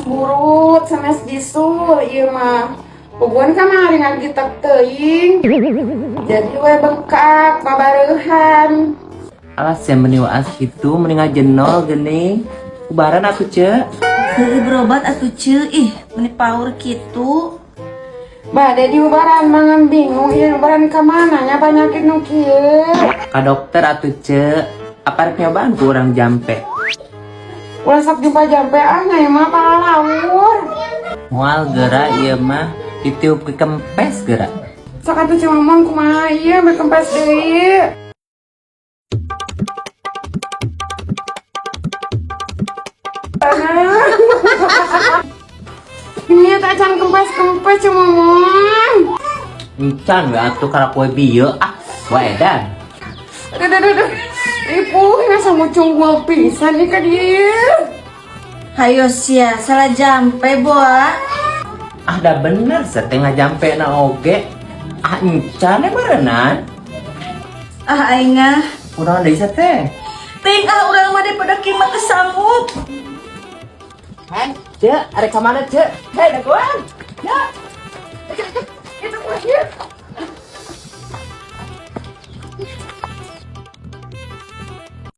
Sanes burut, sanes bisul ieu mah. Puguan kamari ngagitek teuing. Jadi we bengkak babareuhan. Alah, sia meni waas kitu, meni ngajenol geuning. Ubaran atuh, Ce. Heueuh, berobat atuh, Ce, ih, meni paur kitu. Bade diubaran mangan bingung ieu ubaran ka mana nya panyakit nu kieu. Ka dokter atuh, Ce. Apa rek nyobaan ku urang jampe? Ulah sok jumpa jampe ah, nyai mah palawur. Moal geura ieu mah, ditiup ke kempes geura. Sok atuh, Ceu Momon, kumaha ieu be kempes deui. Ini tak can kempes-kempes, Ceu Momon. Encan we atuh, karak we bieu ah, wa edan. Aduh, aduh, aduh. Ibu, ini sama cunggul pisan nih ka dieu. Hayo sia, salah jampe boa. Ah, dah bener setengah ngajampe na oge. Ah, encan ya berenan. Ah, aing ah. Kunaon deui sia teh? Ting ah, urang mah daripada kieu mah teu sanggup. Hei, Ce, arek ka mana, Ce? Hei, dagoan. Ya.